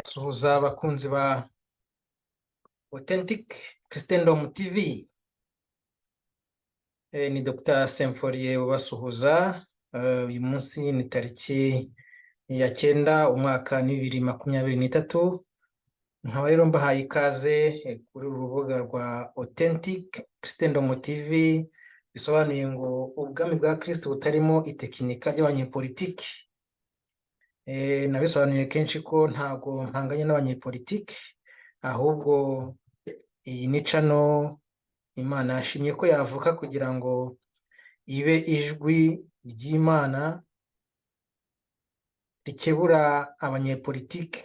Suhuza abakunzi ba Authentic Christendom TV. Ni Dr Symphorien ubasuhuza. Uyu munsi ni tariki ya 9 umwaka ni 2023. Nkaba rero mbahaye ikaze kuri uru rubuga rwa Authentic Christendom TV, bisobanuye ngo ubwami bwa Kristo butarimo itekinika ry'abanyepolitiki. Nabisobanuye kenshi ko ntago mpanganye n'abanyepolitiki, ahubwo iyi ni channel Imana yashimye ko yavuka kugira ngo ibe ijwi ry'Imana rikebura abanyepolitiki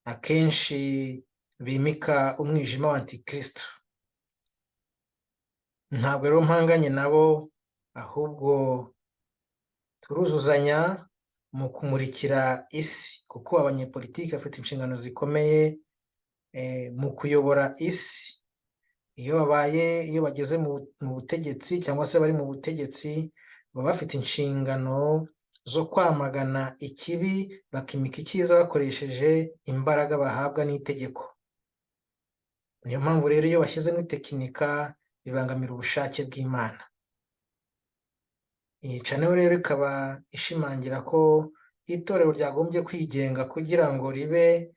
akenshi bimika umwijima wa Antikristo. Ntabwo rero mpanganye nabo, ahubwo turuzuzanya mu kumurikira isi, kuko abanyepolitiki bafite inshingano zikomeye mu kuyobora isi. Iyo babaye, iyo bageze mu butegetsi cyangwa se bari mu butegetsi, baba bafite inshingano zo kwamagana ikibi, bakimika icyiza bakoresheje imbaraga bahabwa n'itegeko. Niyo mpamvu rero iyo bashyizemo itekinika bibangamira ubushake bw'Imana. Iyi channel rero ikaba ishimangira ko itorero ryagombye kwigenga kugira ngo ribe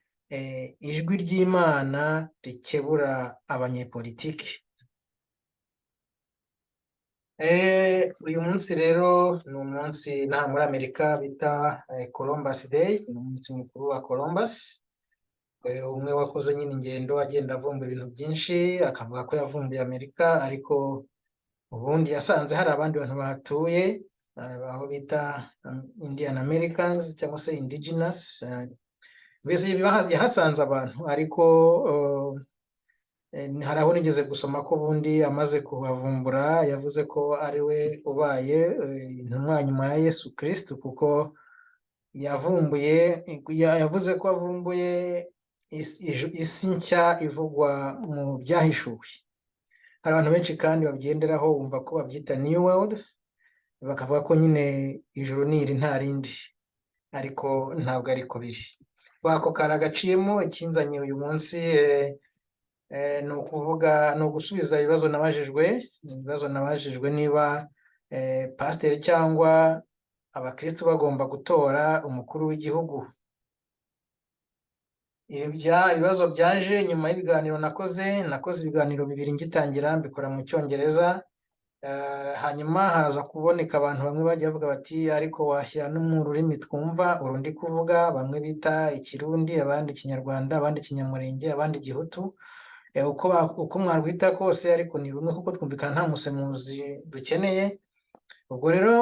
ijwi ry'Imana rikebura abanyepolitiki. Uyu munsi rero ni umunsi inaha muri Amerika bita Columbus Day, ni umunsi mukuru wa Columbus, umwe wakoze nyine ingendo agenda avumbura ibintu byinshi, akavuga ko yavumbuye Amerika, ariko ubundi yasanze hari abandi bantu bahatuye, aho bita Indian Americans cyangwa se indigenous. Mbese yahasanze abantu, ariko hari aho nigeze gusoma ko ubundi amaze kuhavumbura yavuze ko ari we ubaye intumwa nyuma ya Yesu Kristo, kuko yavumbuye, yavuze ko avumbuye isi nshya ivugwa mu Byahishuwe. Hari abantu benshi kandi babyenderaho, bumva ko babyita New World, bakavuga ko nyine ijuru ni iri nta rindi, ariko ntabwo ariko biri. Ako kari agaciyemo. Ikinzanye uyu munsi ni ukuvuga, ni ugusubiza ibibazo nabajijwe, ibibazo nabajijwe niba pasiteri cyangwa abakristo bagomba gutora umukuru w'igihugu. Ibibazo byaje nyuma y'ibiganiro nakoze. Nakoze ibiganiro bibiri ngitangira, mbikora mu Cyongereza, hanyuma haza kuboneka abantu bamwe bagiye bavuga bati: "Ariko washyira no mu rurimi twumva uru ndi kuvuga", bamwe bita Ikirundi, abandi Ikinyarwanda, abandi Ikinyamurenge, abandi Igihutu. Uko mwarwita kose ariko ni rumwe, kuko twumvikana, nta musemuzi dukeneye. Ubwo rero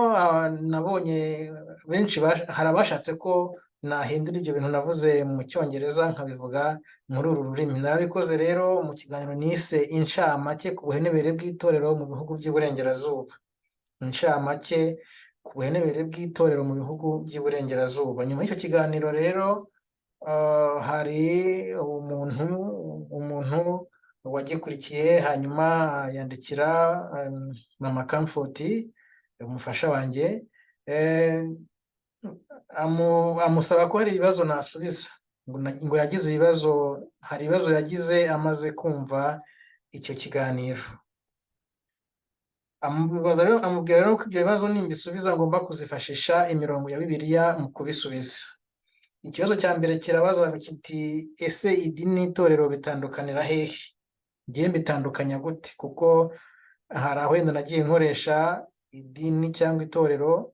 nabonye benshi hari abashatse ko nahindura ibyo bintu navuze mu Cyongereza nkabivuga muri uru rurimi. Narabikoze rero mu kiganiro nise "Incamake ku buhenebere bw'itorero mu bihugu by'Iburengerazuba", incamake ku buhenebere bw'itorero mu bihugu by'Iburengerazuba. Nyuma y'icyo kiganiro rero hari umuntu wagikurikiye, hanyuma yandikira Mama Comfort, umufasha wanjye, amusaba ko hari ibibazo nasubiza, ngo yagize ibibazo, hari ibibazo yagize amaze kumva icyo kiganiro. Amubaza rero, amubwira rero ko ibyo bibazo nimbisubiza ngomba kuzifashisha imirongo ya Bibiliya mu kubisubiza. Ikibazo cya mbere kirabaza kiti: "Ese idini n'itorero bitandukanira hehe? Ngiye mbitandukanya gute?" Kuko hari aho wenda nagiye nkoresha idini cyangwa itorero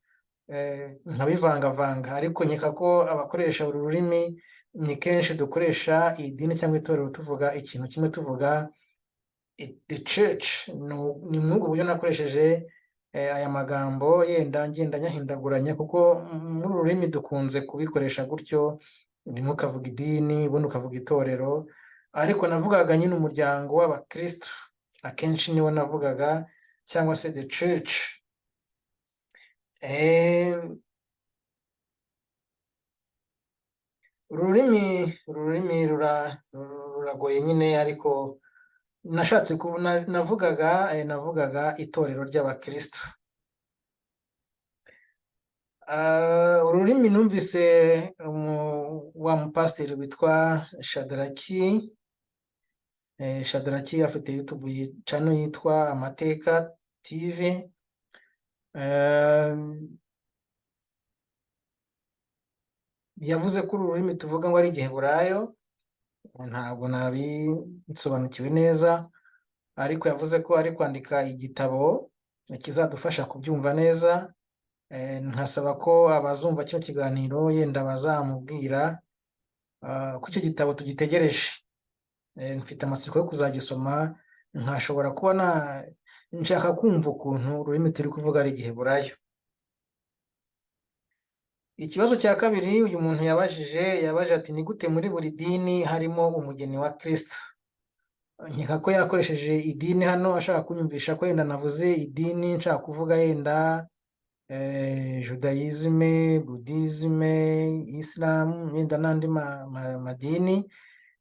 nkabivangavanga, ariko nkeka ko abakoresha uru rurimi ni kenshi dukoresha idini cyangwa itorero tuvuga ikintu kimwe, tuvuga the church. Ni muri ubwo buryo nakoresheje aya magambo, yenda ngenda nyahindaguranya, kuko muri uru rurimi dukunze kubikoresha gutyo, rimwe ukavuga idini, ubundi ukavuga itorero, ariko navugaga nyine umuryango w'abakristo, akenshi niwo navugaga, cyangwa se the church. Ururimi ruragoye nyine, ariko nashatse navugaga itorero ry'abakristo. Ururimi numvise Wa mupasiteri witwa Shadaraki, Shadaraki afite YouTube channel yitwa Amateka TV. Yavuze ko uru rurimi tuvuga ngo ari Igiheburayo, ntabwo nabisobanukiwe neza, ariko yavuze ko ari kwandika igitabo kizadufasha kubyumva neza. Nkasaba ko abazumva kino kiganiro yenda bazamubwira ko icyo gitabo tugitegereje. Mfite amatsiko yo kuzagisoma, nkashobora kuba nshaka kumva ukuntu ururimi turi kuvuga ari Igiheburayo. Ikibazo cya kabiri uyu muntu yabajije ati ni gute muri buri dini harimo umugeni wa Kristo? Nkeka ko yakoresheje idini hano ashaka kunyumvisha ko yenda navuze idini nshaka kuvuga yenda Judaïsme, Bouddhisme, Islam, yenda n'andi madini,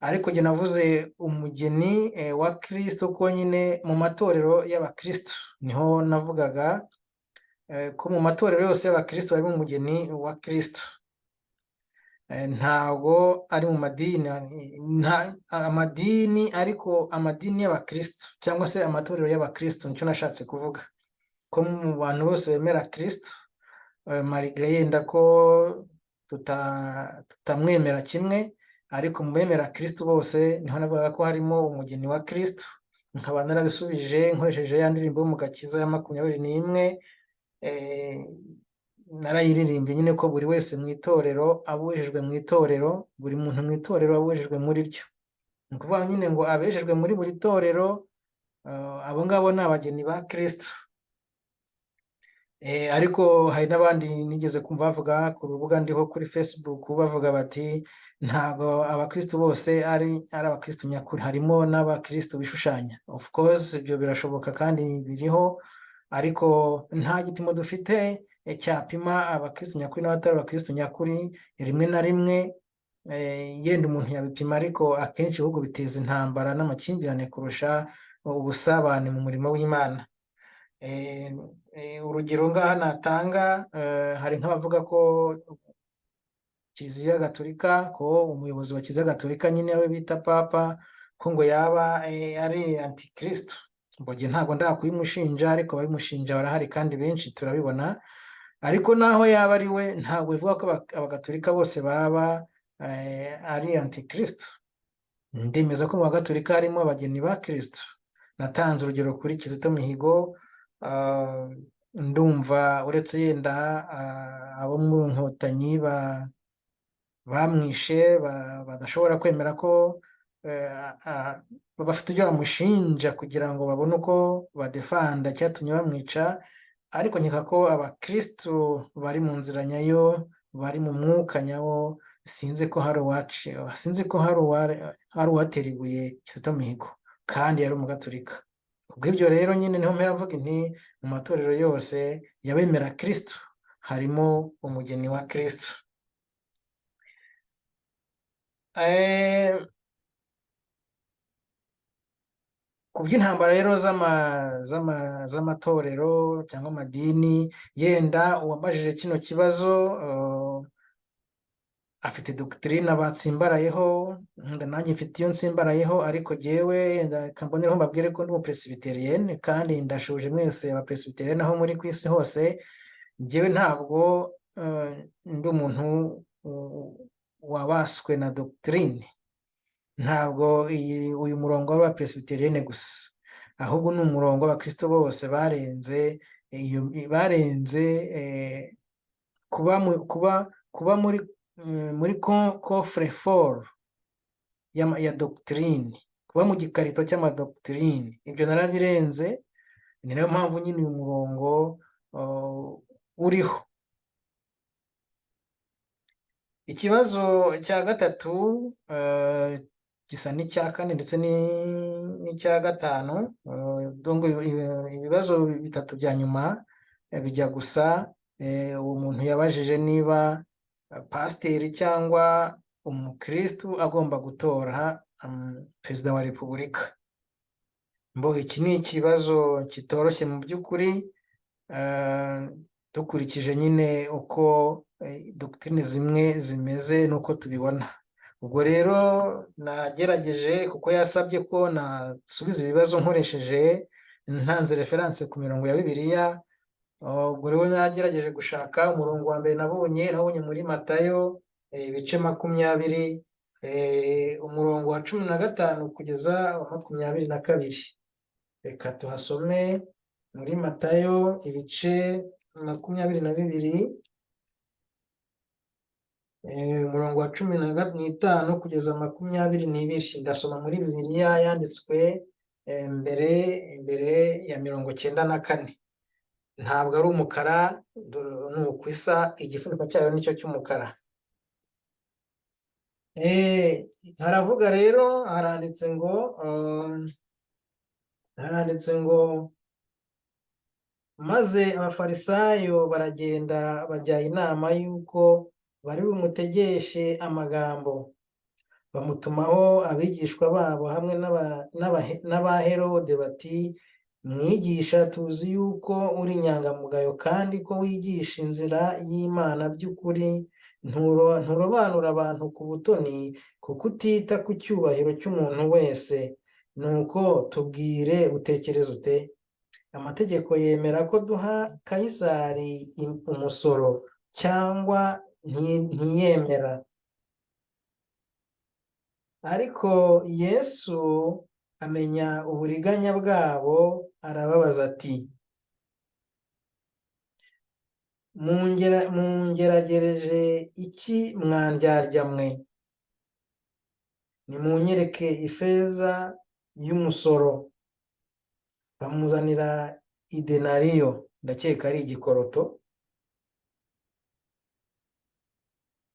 ariko njye navuze umugeni wa Kristo ko nyine mu matorero y'abakristo niho navugaga ko mu matorero yose y'abakristo harimo umugeni wa Kristo. Ntabwo ari mu madini, amadini, ariko amadini y'abakristo cyangwa se amatorero y'abakristo, nicyo nashatse kuvuga, ko mu bantu bose bemera Kristo, malgré yenda ko tutamwemera kimwe, ariko mu bemera Kristo bose niho navugaga ko harimo umugeni wa Kristo. Nkaba narabisubije nkoresheje ya ndirimbo yo mu Gakiza ya 21, narayiririmbye nyine ko buri wese mu itorero abujijwe mu itorero, buri muntu mu itorero abujijwe muri ryo. Ni ukuvuga nyine ngo abejejwe muri buri torero, abo ngabo ni abageni ba Kristo. Ariko hari n'abandi nigeze kumva bavuga ku rubuga ndiho kuri Facebook, bavuga bati ntabwo abakristo bose ari abakristo nyakuri, harimo n'abakristo bishushanya. Of course ibyo birashoboka kandi biriho, ariko nta gipimo dufite cyapima abakristo nyakuri n'abatari abakristo nyakuri. Rimwe na rimwe yenda umuntu yabipima, ariko akenshi ibihugu biteza intambara n'amakimbirane kurusha ubusabane mu murimo w'Imana. Urugero ngaha natanga, hari nk'abavuga ko Kiliziya Gatolika, ko umuyobozi wa Kiliziya Gatolika nyine we bita Papa, ko ngo yaba ari antikristo. Mbonye ntabwo ndakubimushinja, ariko ababimushinja barahari kandi benshi turabibona. Ariko naho yaba ari we, ntabwo bivuga ko abagatolika bose baba ari antikristo. Ndemeza ko mu bagatolika harimo abageni ba Kristo. Natanze urugero kuri Kizito Mihigo, ndumva uretse yenda abo mu Nkotanyi bamwishe badashobora kwemera ko bafite ibyo bamushinja kugira ngo babone uko badefanda icyatumye bamwica, ariko nkeka ko abakristo bari mu nzira nyayo, bari mu mwuka nyawo, sinzi ko hari uwaci, sinzi ko hari uwatera ibuye Kizito Mihigo kandi yari umugatolika. Kubw'ibyo rero nyine niho mpera mvuga nti mu matorero yose y'abemera Kristo harimo umugeni wa Kristo. Ku by'intambara rero z'amatorero cyangwa amadini, yenda uwambajije kino kibazo afite doctrine batsimbarayeho, nanjye mfite iyo nsimbarayeho, ariko jyewe yenda reka mbonereho mbabwire ko ndi umupresbyterienne, kandi ndashuje mwese abapresbyterienne aho muri ku isi hose. Jyewe ntabwo ndi umuntu wabaswe na doctrine, ntabwo uyu murongo w'abapresbyterienne gusa, ahubwo ni umurongo w'abakristo bose barenze iyo, barenze kuba muri coffre-fort ya doctrine, kuba mu gikarito cy'amadoctrine, ibyo narabirenze. Ni nayo mpamvu nyine uyu murongo uriho. Ikibazo cya gatatu gisa n'icya kane ndetse n'icya gatanu, donc ibibazo bitatu bya nyuma bijya gusa. Uwo muntu yabajije niba pasiteri cyangwa umukristu agomba gutora perezida wa repubulika. Mbo iki ni ikibazo kitoroshye mu by'ukuri, dukurikije nyine uko doctrine zimwe zimeze n'uko tubibona. Ubwo rero nagerageje, kuko yasabye ko nasubiza ibibazo nkoresheje, ntanze référence ku mirongo ya Bibiliya. Ubwo rero nagerageje gushaka umurongo wa mbere nabonye muri Matayo, ibice 20, umurongo wa 15 kugeza wa 22. Reka tuhasome muri Matayo ibice 22, umurongo wa 15 kugeza 22. Ndasoma muri Bibiliya yanditswe mbere ya 94. Ntabwo ari umukara, ni uku isa, igifuniko cyayo nicyo cy'umukara. Haravuga rero, haranditse ngo: "Maze Abafarisayo baragenda bajya inama y'uko bari bumutegeshe amagambo. Bamutumaho abigishwa babo hamwe n'aba Herode bati: 'Mwigisha, tuzi yuko uri inyangamugayo kandi ko wigisha inzira y'Imana by'ukuri, nturobanura abantu ku butoni, kuko utita ku cyubahiro cy'umuntu wese. Nuko tubwire, utekereza ute? Amategeko yemera ko duha Kayisari umusoro cyangwa ntiyemera?'" Ariko Yesu amenya uburiganya bwabo, arababaza ati: "Mungeragereje iki, mwa ndyarya mwe? Nimunyereke ifeza y'umusoro." Bamuzanira idenariyo, ndakeka ari igikoroto.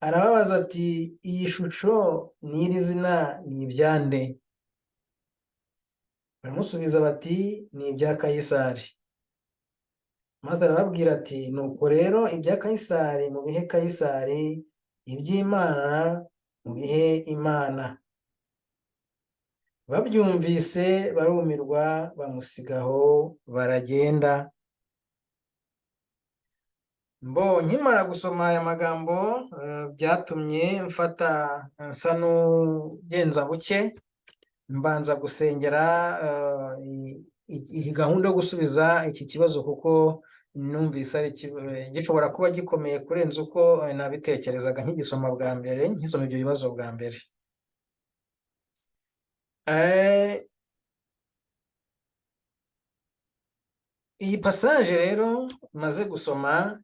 Arababaza ati: "Iyi shusho n'iri zina ni ibyande?" Baramusubiza bati: "Ni ibya Kayisari." Maze arababwira ati: "Nuko rero ibya Kayisari mubihe Kayisari, iby'Imana mubihe Imana." Babyumvise barumirwa, bamusigaho baragenda. Mbo nkimara gusoma aya magambo, byatumye mfata nsa n'ugenza buke, mbanza gusengera iyi gahunda yo gusubiza iki kibazo, kuko numvise ari gishobora kuba gikomeye kurenza uko nabitekerezaga nkigisoma bwa mbere, nkisoma ibyo bibazo bwa mbere. Iyi passage rero maze gusoma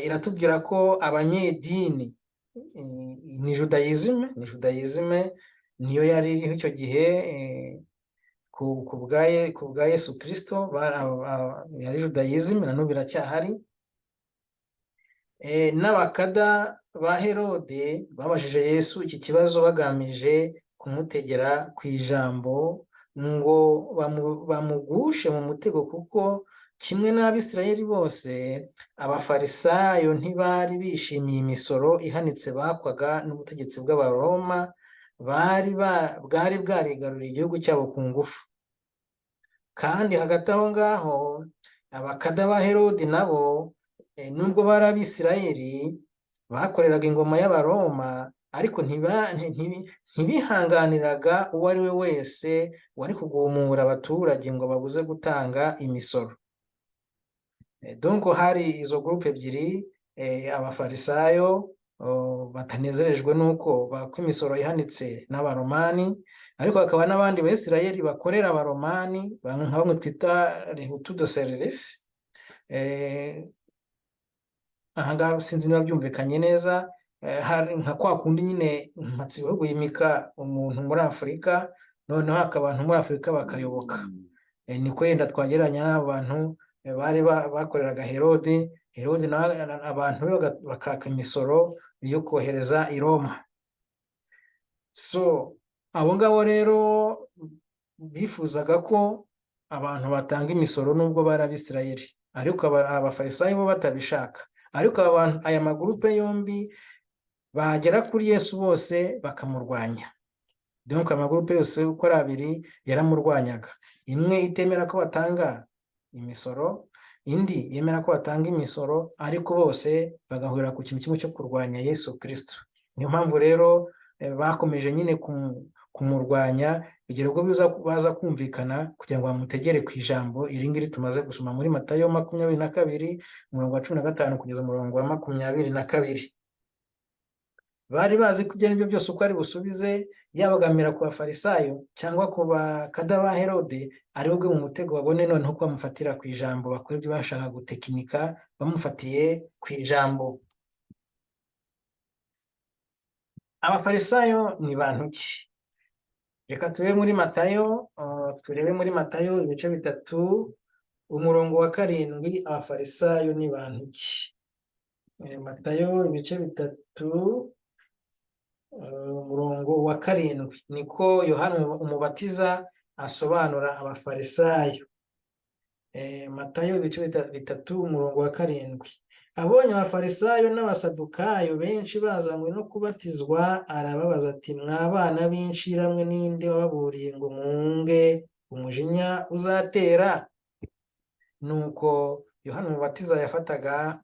iratubwira ko abanyedini, ni judaïsme, ni judaïsme niyo yari iriho icyo gihe ku bwa Yesu Kristo, yari judaïsme, na n'ubu iracyahari. N'abakada ba Herode babajije Yesu iki kibazo bagamije kumutegera ku ijambo ngo bamugushe mu mutego, kuko kimwe n'Abisirayeli bose, Abafarisayo ntibari bishimiye imisoro ihanitse bakwaga n'ubutegetsi bw'Abaroma bwari bwarigaruriye igihugu cyabo ku ngufu. Kandi hagati aho ngaho, abakada ba Herodi nabo, nubwo bari Abisirayeli bakoreraga ingoma y'Abaroma, ariko ntibihanganiraga uwo ari we wese wari kugumura abaturage ngo babuze gutanga imisoro. Donc hari izo groupe ebyiri, Abafarisayo batanezerejwe n'uko bakwa imisoro ihanitse n'Abaromani, ariko hakaba n'abandi Bayisirayeli bakorera Abaromani, nka bamwe twita Hutu de service. Aha ngaha sinzi niba byumvikanye neza. Hari nka kwa kundi nyine mpatsibihugu yimika umuntu muri Afurika, noneho hakaba abantu muri Afurika bakayoboka. Niko yenda twagereranya n'abantu bari bakoreraga Herode. Herode nawe abantu be bakaka imisoro yo kohereza i Roma. So abo ngabo rero bifuzaga ko abantu batanga imisoro nubwo bari Abisirayeli, ariko Abafarisayo bo batabishaka. Ariko aba bantu, aya magurupe yombi bagera kuri Yesu bose bakamurwanya. Donc amagurupe yose uko ari abiri yaramurwanyaga, imwe itemera ko batanga imisoro, indi yemera ko batanga imisoro, ariko bose bagahurira ku kintu kimwe cyo kurwanya Yesu Kristo. Niyo mpamvu rero bakomeje nyine kumurwanya bigera ubwo baza kumvikana kugira ngo bamutegere ku ijambo iri ngiri tumaze gusoma muri Matayo 22, umurongo wa 15 kugeza umurongo wa 22. Bari bazi ko ibyo aribyo byose uko ari busubize, yabagamira ku Bafarisayo cyangwa ku bakada ba Herode, ari bugwe mu mutego, babone noneho ko bamufatira ku ijambo, bakora ibyo bashaka gutekinika bamufatiye ku ijambo. Abafarisayo ni bantu ki? Reka turebe muri Matayo, turebe muri Matayo ibice 3, umurongo wa 7, Abafarisayo ni bantu ki? Matayo ibice 3, umurongo wa 7, niko Yohana Umubatiza asobanura Abafarisayo. Matayo ibice 3, umurongo wa 7. Abonye Abafarisayo n'Abasadukayo benshi bazanywe no kubatizwa, arababaza ati: mwa bana b'inshiramwe, ninde wababuriye ngo mwunge umujinya uzatera? Nuko Yohana Umubatiza yafataga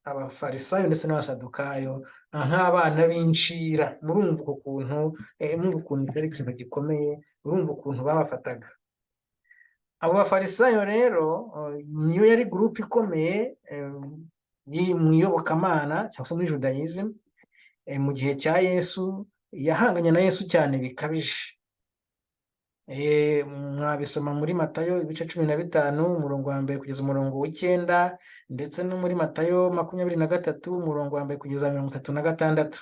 Abafarisayo ndetse n'Abasadukayo nk'abana b'inshira. Murumva uko kuntu, murumva ukuntu ari ikintu gikomeye, urumva ukuntu babafataga. Abo Bafarisayo rero niyo yari groupe ikomeye mu iyobokamana cyangwa se muri Judaism mu gihe cya Yesu, yahanganye na Yesu cyane bikabije. Mwabisoma muri Matayo ibice 15, umurongo wa 1 kugeza umurongo wa 9, ndetse no muri Matayo 23, umurongo wa 1 kugeza 36.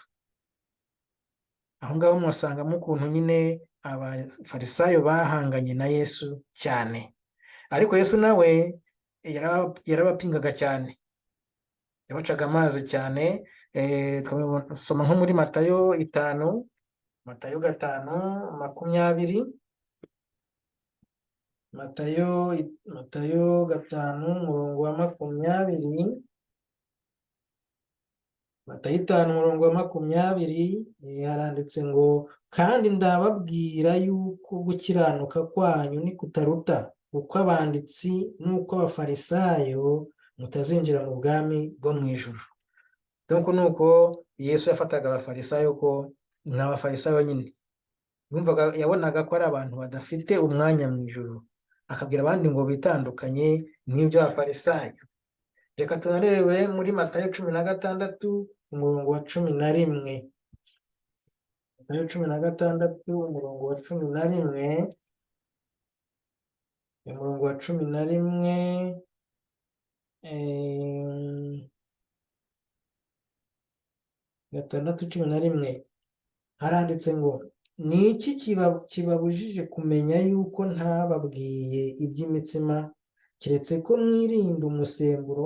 Aho ngaho mwasangamo ukuntu nyine Abafarisayo bahanganye na Yesu cyane. Ariko Yesu nawe yarabapingaga cyane, yabacaga amazi cyane. Twasoma nko muri Matayo 5, Matayo 5:20, Matayo 5, umurongo wa 20, Matayo 5, umurongo wa 20, haranditse ngo: kandi ndababwira yuko gukiranuka kwanyu nikutaruta uko abanditsi n'uko Abafarisayo, mutazinjira mu bwami bwo mu ijuru. Donc nuko Yesu yafataga Abafarisayo ko ni Abafarisayo nyine, yumvaga, yabonaga ko ari abantu badafite umwanya mu ijuru, akabwira abandi ngo bitandukanye n'ibyo Abafarisayo. Reka tunarebe muri Matayo 16, umurongo wa 11. Matayo 16, umurongo wa 11, umurongo wa 11, 6:11, haranditse ngo: ni iki kibabujije kumenya yuko ntababwiye iby'imitsima, keretse ko mwirinda umusemburo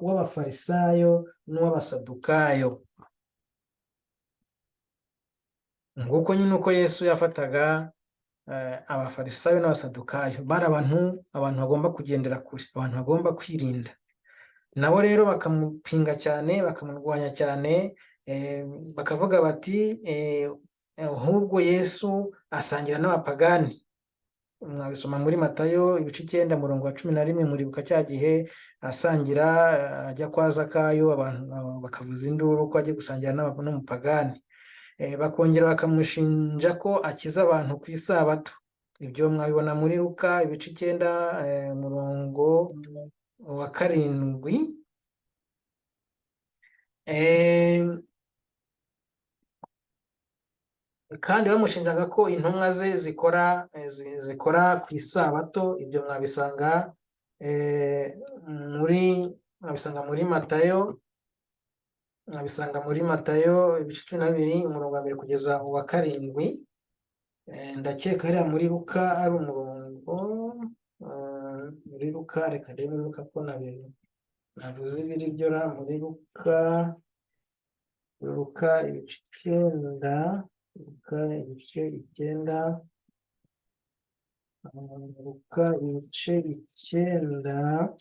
w'Abafarisayo n'uw'Abasadukayo? Nguko nyine uko Yesu yafataga Abafarisayo n'Abasadukayo. Bari abantu bagomba kugendera kure, abantu bagomba kwirinda. Nabo rero bakamupinga cyane, bakamurwanya cyane, bakavuga bati: ahubwo Yesu asangira n'abapagani. Mwabisoma muri Matayo ibice 9, umurongo wa 11, muribuka cya gihe asangira, ajya kwa Zakayo, abantu bakavuza induru ko agiye gusangira n'umupagani. Bakongera bakamushinja ko akiza abantu ku isabato. Ibyo mwabibona muri Luka ibice 9, umurongo wa 7. Kandi bamushinjaga ko intumwa ze zikora ku isabato. Ibyo mwabisanga muri Matayo, mwabisanga muri Matayo ibice 12, umurongo wa 1 kugeza uwa 7. Ndakeka hariya muri Luka ari umurongo, muri Luka, reka ndebe muri Luka ko navuze ibiri byo ra, muri Luka, Luka ibice 9, Luka ibice 9, Luka ibice 9,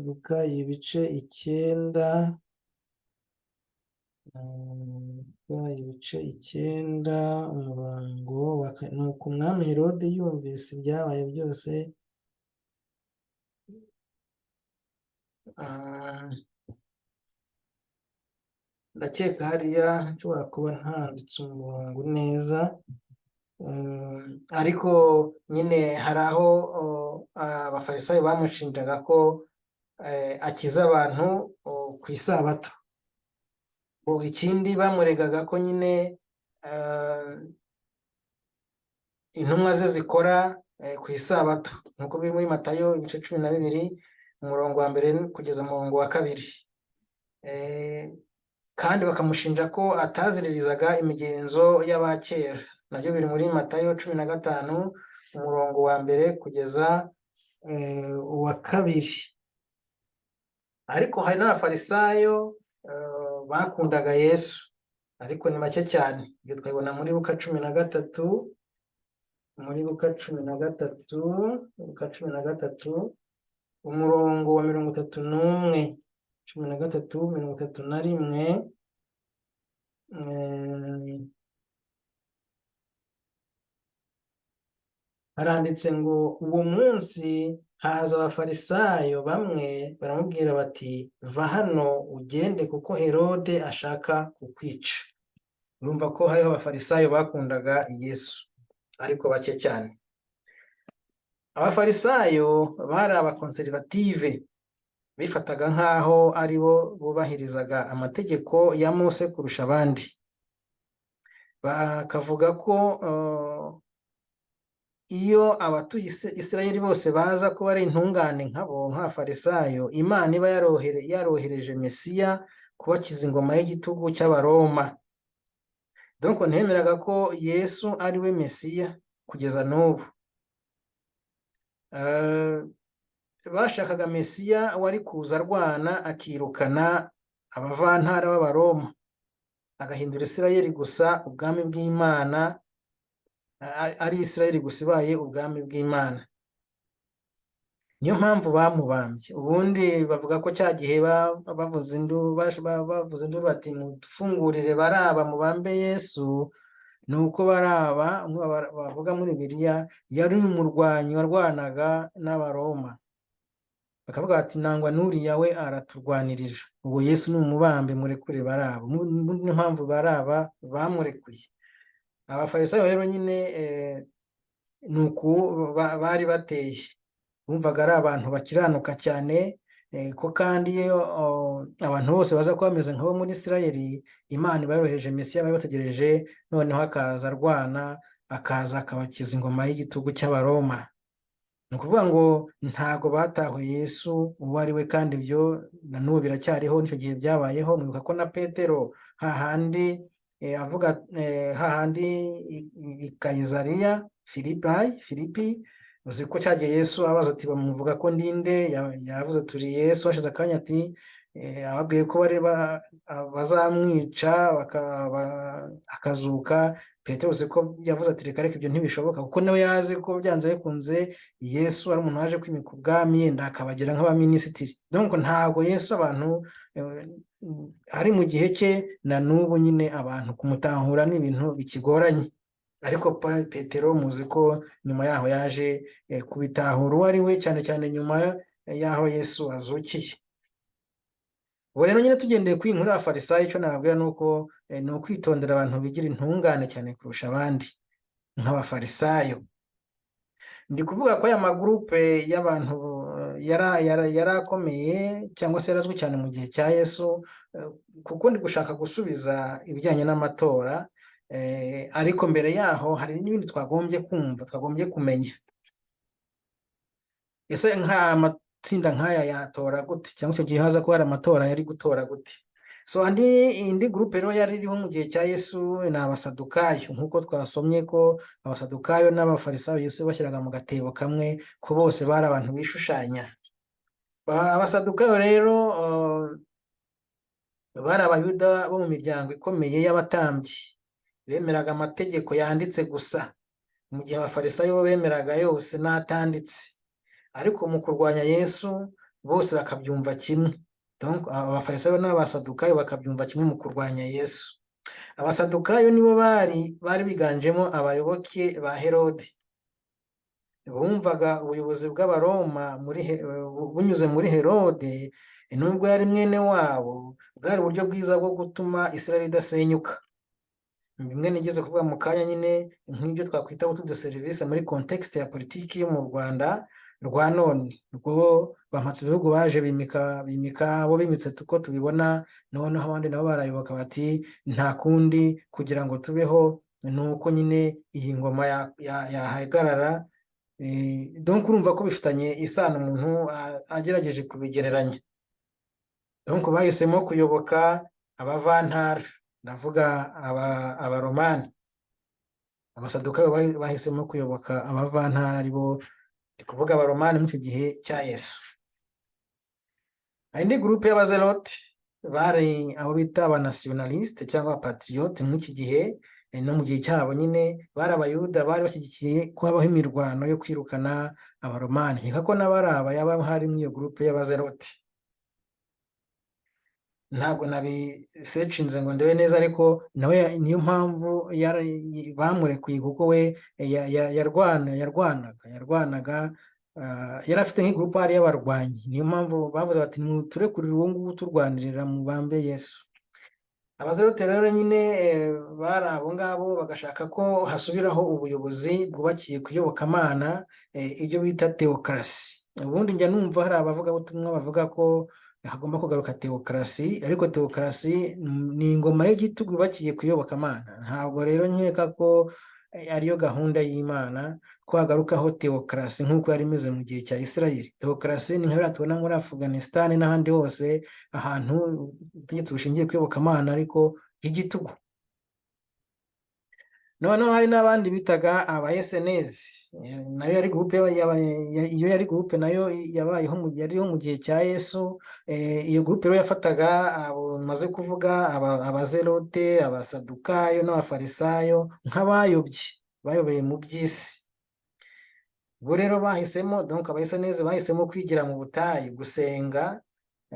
Luka ibice 9, Luka ibice 9, umurongo wa nuko umwami Herode yumvise ibyabaye byose. Ndakeka hariya nshobora kuba ntanditse umurongo neza, ariko nyine hari aho Abafarisayo bamushinjaga ko akiza abantu ku isabato. Ikindi bamuregaga ko nyine intumwa ze zikora ku isabato, nk'uko biri muri Matayo ibice 12, umurongo wa 1 kugeza umurongo wa 2. Kandi bakamushinja ko ataziririzaga imigenzo y'abakera, nabyo biri muri Matayo 15, umurongo wa 1 kugeza uwa 2. Ariko hari n'Abafarisayo bakundaga Yesu, ariko ni make cyane. Ibyo twabibona muri Luka 13, muri Luka 13, Luka 13, umurongo wa 31, 13, 31. Haranditse ngo: "Uwo munsi haza Abafarisayo bamwe, baramubwira bati: 'Va hano ugende, kuko Herode ashaka kukwica.'" Urumva ko hariho Abafarisayo bakundaga Yesu, ariko bake cyane. Abafarisayo bari abakonservative, bifataga nk'aho ari bo bubahirizaga amategeko ya Mose kurusha abandi, bakavuga ko iyo abatuye Isirayeli bose baza kuba ari intungane nkabo, nk'Abafarisayo, Imana iba yarohereje Mesiya kubakiza ingoma y'igitugu cy'Abaroma. Donc ntiyemeraga ko Yesu ari we Mesiya kugeza n'ubu. Bashakaga Mesiya wari kuza arwana, akirukana abavantara b'Abaroma, agahindura Isirayeli gusa ubwami bw'Imana, ari Isirayeli gusa ibaye ubwami bw'Imana. Niyo mpamvu bamubambye. Ubundi bavuga ko cya gihe bavuza induru bati: "Mudufungurire Baraba, mubambe Yesu", ni uko Baraba, umwe bavuga muri Bibiliya, yari umurwanyi warwanaga n'Abaroma. Bakavuga bati: "Nangwa n'uriya we araturwanirira, ubwo Yesu ni umubambe, murekure Baraba." Niyo mpamvu Baraba bamurekuye. Abafarisayo rero nyine ni uku bari bateye, bumvaga ari abantu bakiranuka cyane, ko kandi iyo abantu bose baza kuba bameze nk'abo muri Isirayeli, Imana iba yoroheje Mesiya bari bategereje, noneho akaza arwana, akaza akabakiza ingoma y'igitugu cy'Abaroma. Ni ukuvuga ngo ntago batahuye Yesu uwo ari we, kandi ibyo na n'ubu biracyariho, n'icyo gihe byabayeho. Mwibuka ko na Petero hahandi avuga, hahandi i Kayizariya Filipi, uzi ko cyagiye Yesu abaza ati: "Bamuvuga ko ndinde?" Yavuze: "Turi Yesu." Hashize akanya ati ababwiye ko bari bazamwica akazuka. Petero uzi ko yavuze ati: "Reka reka, ibyo ntibishoboka", kuko nawe yari azi ko byanze bikunze Yesu ari umuntu waje kwimika ubwami, yenda akabagira nk'abaminisitiri. Donc ntabwo Yesu abantu ari mu gihe cye na n'ubu nyine abantu kumutahura ni ibintu bikigoranye. Ariko Petero muzi ko nyuma yaho yaje kubitahura uwo ari we, cyane cyane nyuma y'aho Yesu azukiye. Ubu rero nyine tugendeye kuri iyi nkuru y'Abafarisayo, icyo nababwira ni uko ni ukwitondera abantu bigira intungane cyane kurusha abandi nk'Abafarisayo. Ndi kuvuga ko aya magurupe y'abantu yari akomeye cyangwa se yarazwi cyane mu gihe cya Yesu, kuko ndi gushaka gusubiza ibijyanye n'amatora, ariko mbere yaho hari n'ibindi twagombye kumva, twagombye kumenya. Ese nk'amatsinda nk'aya yatora gute? Cyangwa icyo gihe haza kuba hari amatora yari gutora gute? So indi groupe rero yari iriho mu gihe cya Yesu ni Abasadukayo, nk'uko twasomye ko Abasadukayo n'Abafarisayo Yesu bashyiraga mu gatebo kamwe, ko bose bari abantu bishushanya. Abasadukayo rero bari Abayuda bo mu miryango ikomeye y'abatambyi, bemeraga amategeko yanditse gusa, mu gihe Abafarisayo bo bemeraga yose n'atanditse. Ariko mu kurwanya Yesu bose bakabyumva kimwe. Donc Abafarisayo n'Abasadukayo bakabyumva kimwe mu kurwanya Yesu. Abasadukayo nibo bari biganjemo abayoboke ba Herode. Bumvaga ubuyobozi bw'Abaroma bunyuze muri Herode Nubwo yari mwene wabo, bwari uburyo bwiza bwo gutuma Isirayeli idasenyuka. Bimwe nigeze kuvuga mu kanya nyine, nk'ibyo twakwita retour de service muri contexte ya politiki yo mu Rwanda rwa none, ubwo bampatse ibihugu baje bimika abo bimitse uko tubibona. Noneho abandi nabo barayoboka bati: "Nta kundi, kugira ngo tubeho ni uko nyine iyi ngoma yahagarara." Donc urumva ko bifitanye isano umuntu agerageje kubigereranya. Donc bahisemo kuyoboka abavantara, ndavuga Abaromani. Abasadukayo bahisemo kuyoboka abavantara, aribo ndi kuvuga Abaromani muri icyo gihe cya Yesu. Indi groupe y'abazelote bari abo bita abanationaliste cyangwa abapatriote nk'iki gihe, no mu gihe cyabo nyine bari Abayuda bari bashyigikiye ko habaho imirwano yo kwirukana Abaromani. Nkeka ko n'abari aba yaba hari muri iyo groupe y'abazelote. Ntabwo nabisecinze ngo ndebe neza, ariko nawe niyo mpamvu bamurekuye, kuko we yarwanaga, yari afite nk'igroupe hari y'abarwanyi. Niyo mpamvu bavuze bati: "Muturekurire uwo nguwo turwanirira mubambe Yesu." Abazelote rero nyine bari abo ngabo, bagashaka ko hasubiraho ubuyobozi bwubakiye ku iyobokamana, ibyo bita tewokarasi. Ubundi njya numva hari abavugabutumwa bavuga ko hagomba kugaruka tewokarasi, ariko tewokarasi ni ingoma y'igitugu yubakiye ku iyobokamana. Ntabwo rero nkeka ko ariyo gahunda y'Imana ko hagarukaho tewokarasi nk'uko yari imeze mu gihe cya Isirayeli. Tewokarasi ni nka biriya tubona muri Afghanistan n'ahandi hose, ahantu ubutegetsi bushingiye ku iyobokamana ariko y'igitugu. Noneho hari n'abandi bitaga aba Esenezi, nayo yari groupe, iyo yari groupe nayo yabayeho yariho mu gihe cya Yesu. Iyo groupe rero yafataga abo maze kuvuga, abazelote, abasadukayo n'abafarisayo, nk'abayobye, bayobeye mu by'isi. Ubwo rero bahisemo, donc Abaesenezi bahisemo kwigira mu butayu gusenga,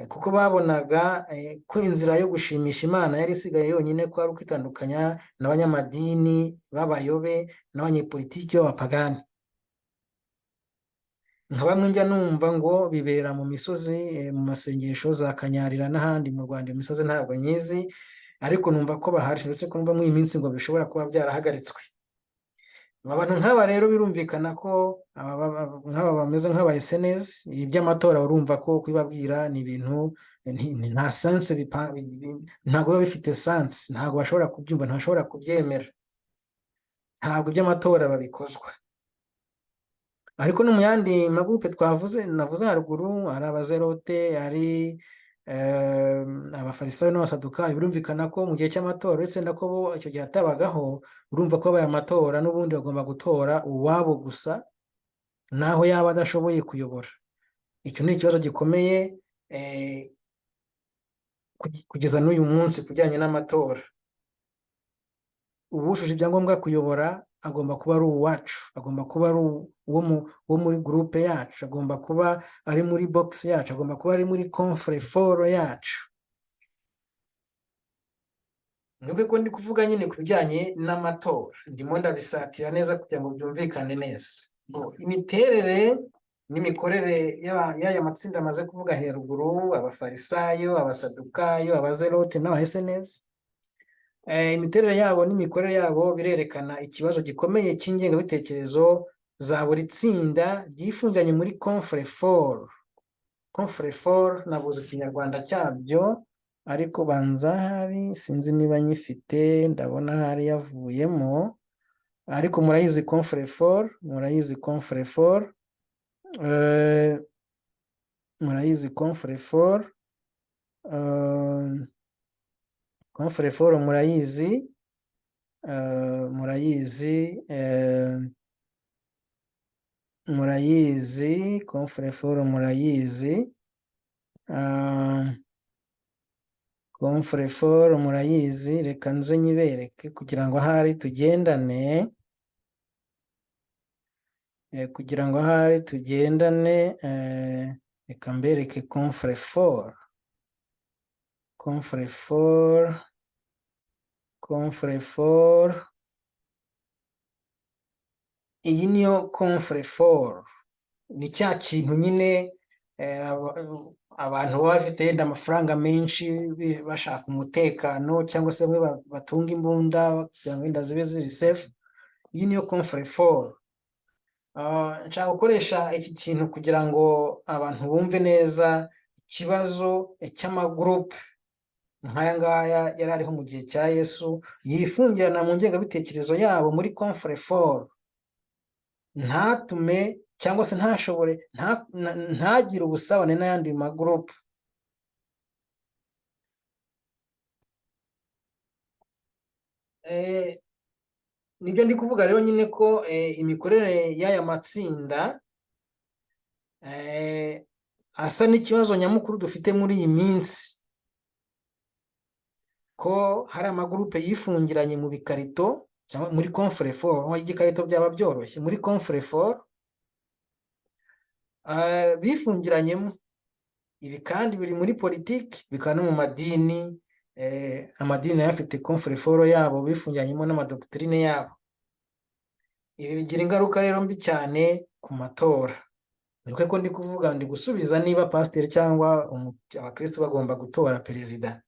kuko babonaga ko inzira yo gushimisha Imana yari isigaye yonyine ko ari ukwitandukanya n'abanyamadini b'abayobe n'abanyepolitiki b'abapagani. Nka bamwe njya numva ngo bibera mu misozi, mu masengesho za Kanyarira n'ahandi mu Rwanda. Imisozi ntabwo nyizi, ariko numva ko bahari, uretse ko numva muri iyi minsi ngo bishobora kuba byarahagaritswe. Abantu nk'aba rero birumvikana ko nk'aba bameze nk'aba Esenezi, iby'amatora urumva ko kubibabwira ni ibintu nta sens, ntabwo biba bifite sens, ntabwo bashobora kubyumva, ntibashobora kubyemera, ntabwo iby'amatora babikozwa. Ariko no mu yandi magroupe twavuze, navuze haruguru, hari abazerote, hari abafarisayo n'abasadukayo, birumvikana ko mu gihe cy'amatora, uretse na ko bo icyo gihe hatabagaho, urumva ko habaye amatora n'ubundi bagomba gutora uwabo gusa, naho yaba adashoboye kuyobora. Icyo ni ikibazo gikomeye kugeza n'uyu munsi ku bijyanye n'amatora. Uwujuje ibyangombwa kuyobora agomba kuba ari uwacu, agomba kuba ari uwo muri groupe yacu, agomba kuba ari muri box yacu, agomba kuba ari muri coffre-fort yacu. Mwibuke ko ndi kuvuga nyine ku bijyanye n'amatora, ndimo ndabisatira neza kugira ngo byumvikane neza. Imiterere n'imikorere y'aya matsinda amaze kuvuga heruguru, abafarisayo, abasadukayo, abazerote n'abahesenezi, imiterere yabo n'imikorere yabo birerekana ikibazo gikomeye cy'ingengabitekerezo za buri tsinda ryifungiranye muri coffre-fort. Coffre-fort nabuze Ikinyarwanda cyabyo, ariko banza hari, sinzi niba nyifite, ndabona hari yavuyemo, ariko murayizi coffre-fort, murayizi coffre-fort, murayizi coffre-fort, coffre-fort murayizi, murayizi, murayizi coffre-fort, murayizi coffre-fort, murayizi. Reka nze nyibereke kugira ngo ahari tugendane, kugira ngo ahari tugendane. Reka mbereke coffre-fort, coffre-fort, coffre-fort. Iyi niyo coffre-fort, ni cya kintu nyine abantu baba bafite yenda amafaranga menshi bashaka umutekano, cyangwa se bamwe batunga imbunda kugira ngo wenda zibe ziri safe. Iyi niyo coffre-fort. Nshaka gukoresha iki kintu kugira ngo abantu bumve neza ikibazo cy'amagurupe nk'aya ngaya yari ariho mu gihe cya Yesu, yifungirana mu ngengabitekerezo yabo muri coffre-fort, ntatume cyangwa se ntashobore ntagire ubusabane n'ayandi magurupe. Nibyo ndi kuvuga rero nyine ko imikorere y'aya matsinda asa n'ikibazo nyamukuru dufite muri iyi minsi, ko hari amagurupe yifungiranye mu bikarito cyangwa muri coffre-fort. Aho igikarito byaba byoroshye, muri coffre-fort bifungiranyemo. Ibi kandi biri muri politiki, bikaba no mu madini. Amadini nayo afite coffre-fort yabo bifungiranyemo n'amadoctrine yabo. Ibi bigira ingaruka rero mbi cyane ku matora. Niko ko ndi kuvuga, ndi gusubiza niba pasiteri cyangwa abakristo bagomba gutora perezida.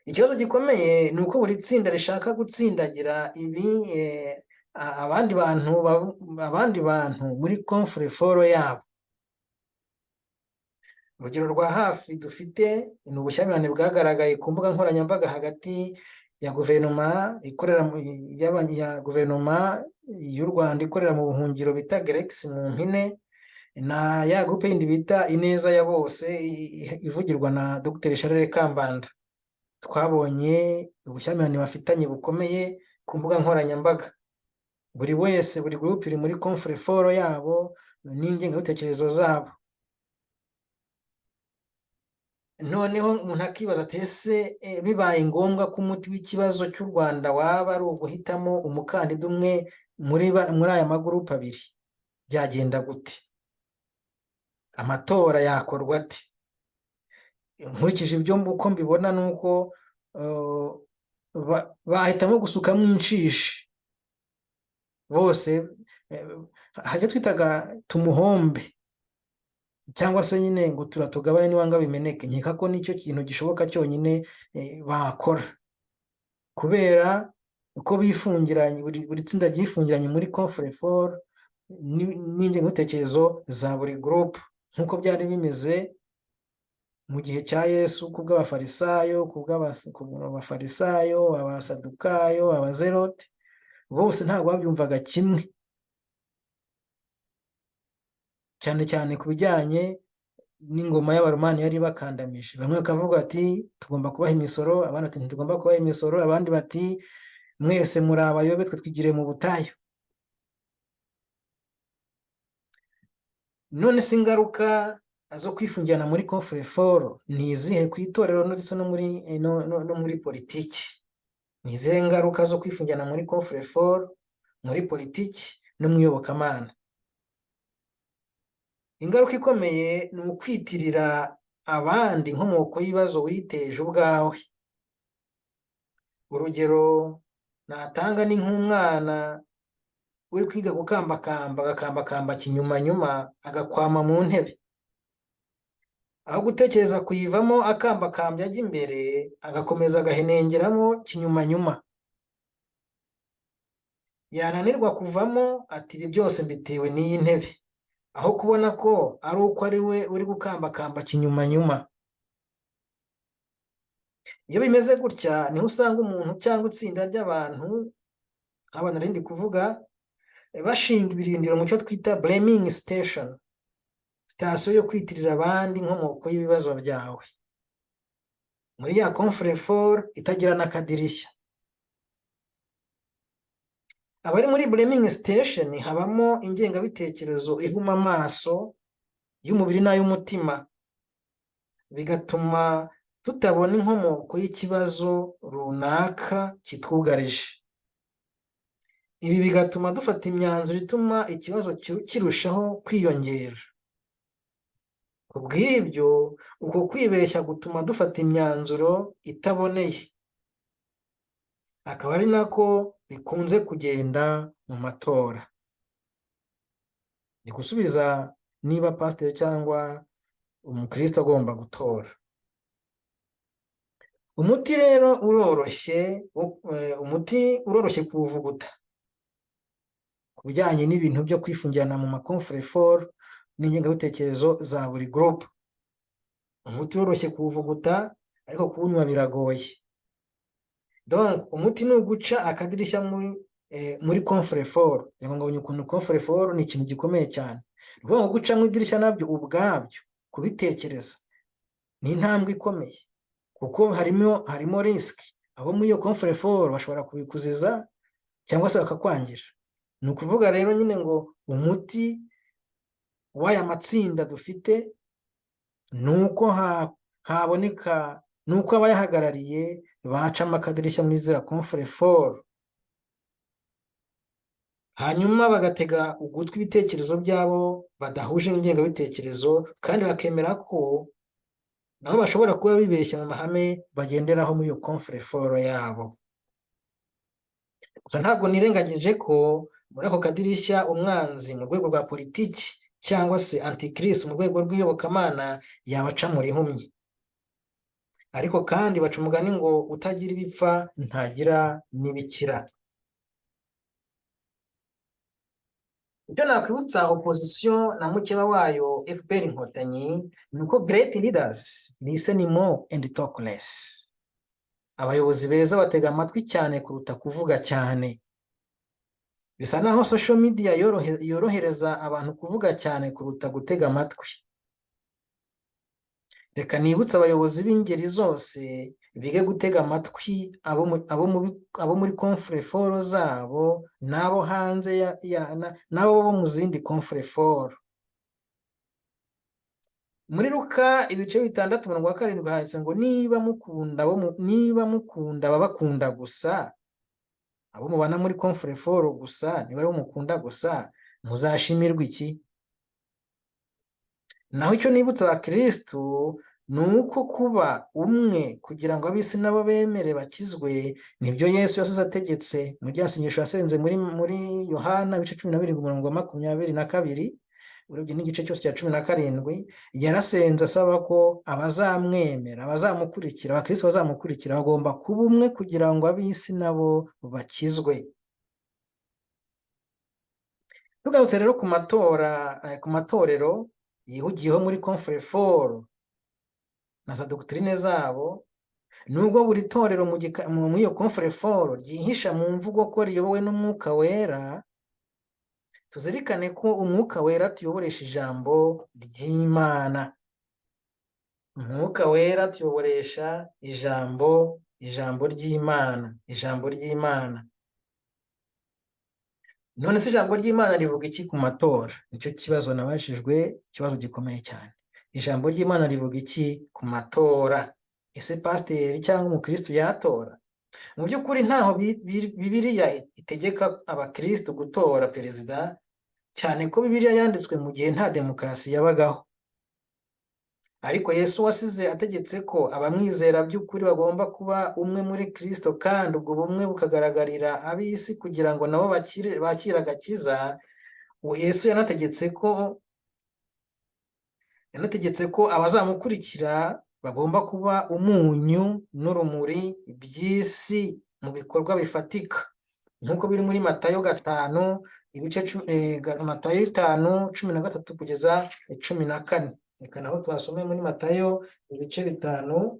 Ikibazo gikomeye ni uko buri tsinda rishaka gutsindagira ibi abandi bantu muri coffre-fort yabo. Urugero rwa hafi dufite ni ubushyamirane bwagaragaye ku mbuga nkoranyambaga hagati ya guverinoma ikorera mu, ya guverinoma y'u Rwanda ikorera mu buhungiro bita Grex mu mpine, na ya groupe yindi bita Ineza ya Bose ivugirwa na Dr Charles Kambanda. Twabonye ubushyamirane bafitanye bukomeye ku mbuga nkoranyambaga. Buri wese, buri groupe iri muri coffre-fort yabo n'ingengabitekerezo zabo. Noneho umuntu akibaza ati ese bibaye ngombwa ko umuti w'ikibazo cy'u Rwanda waba ari uguhitamo umukandida umwe muri aya magurupe abiri, byagenda gute? Amatora yakorwa ate? Nkurikije ibyo uko mbibona ni uko bahitamo gusukamo inshishi bose, hari icyo twitaga tumuhombe, cyangwa se nyine ngo turatugabane niwanga bimeneke. Nkeka ko nicyo kintu gishoboka cyonyine bakora, kubera uko bifungiranye, buri tsinda ryifungiranye muri coffre-fort n'ingengabitekerezo za buri groupe, nk'uko byari bimeze mu gihe cya Yesu ku bw'abafarisayo, ku bw'abafarisayo, abasadukayo, abazerote, bose ntabwo babyumvaga kimwe, cyane cyane ku bijyanye n'ingoma y'abaromani yari bakandamije. Bamwe bakavuga ati tugomba kubaha imisoro, abandi bati ntitugomba kubaha imisoro, abandi bati mwese muri abayobe, twe twigiriye mu butayu. None se ingaruka zo kwifungirana muri coffre-fort ni izihe ku itorero ndetse no muri politiki? Ni izihe ngaruka zo kwifungirana muri coffre-fort muri politiki no mu iyobokamana? Ingaruka ikomeye ni ukwitirira abandi inkomoko y'ibibazo witeje ubwawe. Urugero natanga ni nk'umwana uri kwiga gukambakamba, agakambakamba kinyumanyuma, agakwama mu ntebe. Aho gutekereza kuyivamo akambakambya ajya imbere, agakomeza agahenengeramo kinyumanyuma. Yananirwa kuvamo ati ibi byose mbitewe n'iyi ntebe, aho kubona ko ari uko ari we uri gukambakamba kinyumanyuma. Iyo bimeze gutya niho usanga umuntu cyangwa itsinda ry'abantu, nk'aba nari ndi kuvuga, bashinga ibirindiro mu cyo twita blaming station, sitasiyo yo kwitirira abandi inkomoko y'ibibazo byawe, muri ya coffre-fort itagira n'akadirishya. Abari muri blaming station habamo ingengabitekerezo ihuma amaso y'umubiri n'ay'umutima, bigatuma tutabona inkomoko y'ikibazo runaka kitwugarije. Ibi bigatuma dufata imyanzuro ituma ikibazo kirushaho kwiyongera. Kubw'ibyo, uko kwibeshya gutuma dufata imyanzuro itaboneye, akaba ari nako bikunze kugenda mu matora. Ndi gusubiza niba pasiteri cyangwa umukristo agomba gutora. Umuti rero uroroshye, umuti uroroshye kuwuvuguta ku bijyanye n'ibintu byo kwifungirana mu ma coffre-fort n'ingengabitekerezo za buri groupe. Umuti uroroshye kuwuvuguta, ariko kuwunywa biragoye. Donc umuti ni uguca akadirishya muri coffre-fort. Kugira ngo ngabonye ukuntu coffre-fort ni ikintu gikomeye cyane. Ni ukuvuga ngo guca mu idirishya nabyo ubwabyo kubitekereza ni intambwe ikomeye, kuko harimo risque. Abo muri iyo coffre-fort bashobora kubikuziza cyangwa se bakakwangira. Ni ukuvuga rero nyine ngo umuti w'aya matsinda dufite ni uko haboneka, ni uko abayahagarariye bacamo akadirishya muri ziriya coffre-fort, hanyuma bagatega ugutwi ibitekerezo byabo badahuje ingengabitekerezo, kandi bakemera ko nabo bashobora kuba bibeshya mu mahame bagenderaho muri iyo coffre-fort yabo. Gusa ntabwo nirengagije ko muri ako kadirishya umwanzi mu rwego rwa politiki cyangwa se antikristo mu rwego rw'iyobokamana yabaca mu rihumye. Ariko kandi baca umugani ngo utagira ibipfa ntagira n'ibikira. Icyo nakwibutsa opposition na mukeba wayo FPR Inkotanyi ni uko great leaders listen more and talk less. Abayobozi beza batega amatwi cyane kuruta kuvuga cyane. Bisa naho social media yorohereza abantu kuvuga cyane kuruta gutega amatwi. Reka nibutse abayobozi b'ingeri zose bige gutega amatwi abo muri coffre-fort zabo n'abo hanze n'abo bo mu zindi coffre-fort. Muri Luka ibice 6 umurongo wa 7 handitse ngo niba mukunda ababakunda gusa, abo mubana muri coffre-fort gusa, niba aribo mukunda gusa, muzashimirwa iki? Naho icyo nibutsa abakristo ni uko kuba umwe kugira ngo ab'isi nabo bemere bakizwe, nibyo Yesu yasize ategetse mu rya sengesho yasenze muri Yohana ibice 17 umurongo wa 22, urebye n'igice cyose cya 17, yarasenze asaba ko abazamwemera, abazamukurikira, abakristo bazamukurikira bagomba kuba umwe kugira ngo ab'isi nabo bakizwe. Tugarutse rero ku matora, ku matorero yihugiyeho muri coffre-fort na za doctrine zabo, nubwo buri torero muri iyo coffre-fort ryihisha mu mvugo ko riyobowe n'Umwuka Wera, tuzirikane ko Umwuka Wera tuyoboresha ijambo ry'Imana. Umwuka Wera tuyoboresha ijambo ry'Imana, ijambo ry'Imana. None se ijambo ry'Imana rivuga iki ku matora? Nicyo kibazo nabajijwe, ikibazo gikomeye cyane. Ijambo ry'Imana rivuga iki ku matora? Ese pasiteri cyangwa umukristo yatora? Mu by'ukuri ntaho Bibiliya itegeka abakristo gutora perezida, cyane ko Bibiliya yanditswe mu gihe nta demokarasi yabagaho. Ariko Yesu wasize ategetse ko abamwizera by'ukuri bagomba kuba umwe muri Kristo, kandi ubwo bumwe bukagaragarira ab'isi kugira ngo nabo bakire agakiza. Uwo Yesu yanategetse ko abazamukurikira bagomba kuba umunyu n'urumuri by'isi mu bikorwa bifatika, nk'uko biri muri Matayo 5 ibice Matayo 5 13 kugeza 14. Reka naho twasome muri Matayo ibice 5,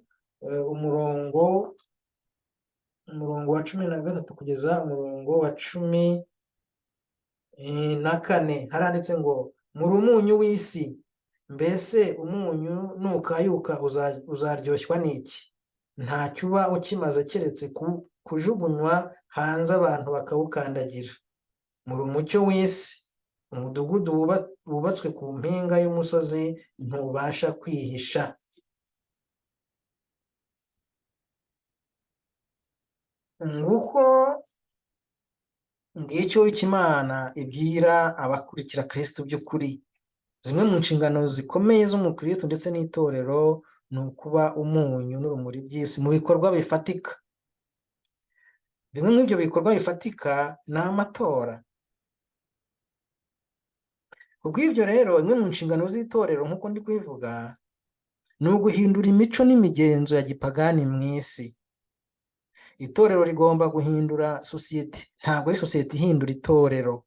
umurongo wa 13 kugeza umurongo wa 14. Haranditse ngo muri umunyu w'isi, mbese umunyu nukayuka uzaryoshwa n'iki? Ntacyo uba ukimaze keretse kujugunywa hanze abantu bakawukandagira. Muri umucyo w'isi, umudugudu wubatswe ku mpinga y'umusozi ntubasha kwihisha. Nguko ngicyo Imana ibwira abakurikira Kristo by'ukuri. Zimwe mu nshingano zikomeye z'umukristo ndetse n'itorero ni ukuba umunyu n'urumuri by'isi mu bikorwa bifatika. Bimwe muri ibyo bikorwa bifatika ni amatora. Kubw'ibyo rero, imwe mu nshingano z'itorero, nk'uko ndi kubivuga, ni uguhindura imico n'imigenzo ya gipagani mu isi. Itorero rigomba guhindura sosiyete, ntabwo ari sosiyete ihindura itorero.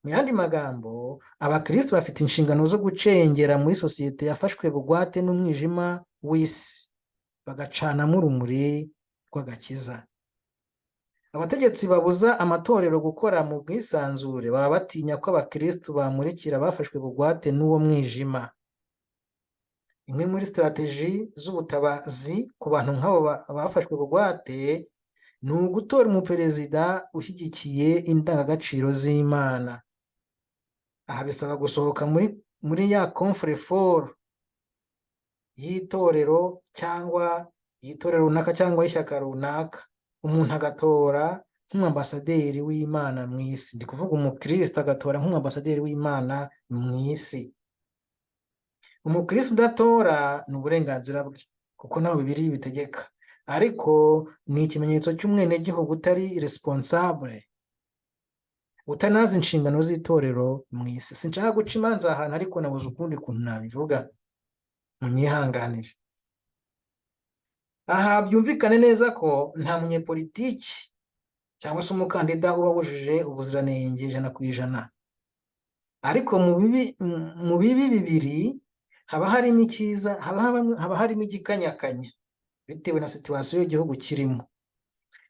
Mu yandi magambo, abakristo bafite inshingano zo gucengera muri sosiyete yafashwe bugwate n'umwijima w'isi, bagacanamo urumuri rw'agakiza. Abategetsi babuza amatorero gukora mu bwisanzure baba batinya ko abakristo bamurikira bafashwe bugwate n'uwo mwijima. Imwe muri strategy z'ubutabazi ku bantu nk'abo bafashwe bugwate ni ugutora umuperezida ushyigikiye indangagaciro z'Imana. Aha bisaba gusohoka muri ya coffre-fort y'itorero cyangwa y'itorero runaka cyangwa y'ishyaka runaka, umuntu agatora nk'umwambasaderi w'Imana mu isi. Ndi kuvuga umukristo agatora nk'umwambasaderi w'Imana mu isi. Umukristo udatora ni uburenganzira bwe, kuko ntaho Bibiliya ibitegeka, ariko ni ikimenyetso cy'umwenegihugu utari responsable, utanazi inshingano z'itorero mu isi. Sinshaka guca imanza ahantu, ariko nabuze ukundi kuntu nabivuga, munyihanganire. Aha byumvikane neza ko nta munyepolitiki cyangwa se umukandida uba wujuje ubuziranenge 100%, ariko mu bibi bibiri haba harimo icyiza, haba harimo igikanyakanya bitewe na situation y'igihugu kirimo.